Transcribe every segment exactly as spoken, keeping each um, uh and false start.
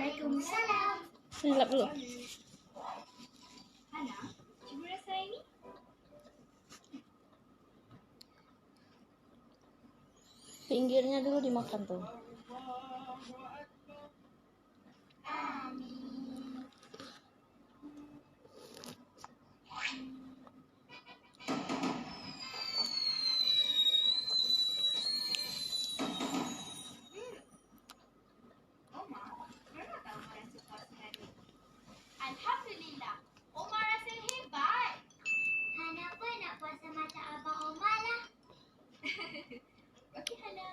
Waalaikumsalam. Sini lap dulu. Hana, cuba rasa ini. Pinggirnya dulu dimakan tuh. Oma, pernah tak Oma rasa puasa hari ni? Alhamdulillah, Oma rasa hebat. Hana pernah puasa macam abang Oma lah. Okey, Hana.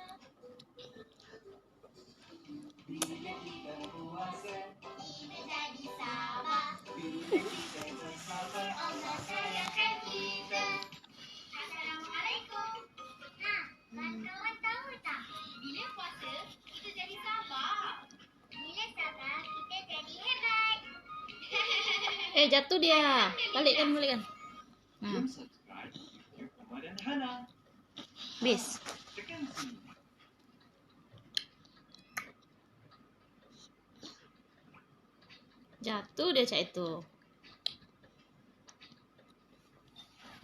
Bila kita puasa, kita jadi sabar. Bila kita bersabar, Allah sayangkan kita. Assalamualaikum. Ha, kawan tahu tak? Bila puasa, kita jadi sabar. Bila sabar, kita jadi hebat. Eh, jatuh dia. Balikkan, balikkan. Hmm. Bis. Jatuh dia cak itu.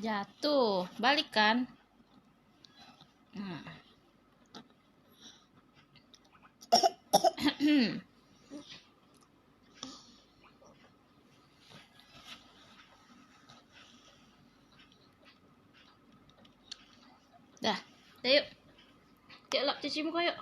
Jatuh. Balikkan. Hmm. Dah. Dah, yuk. Cek lap cuci muka, yuk.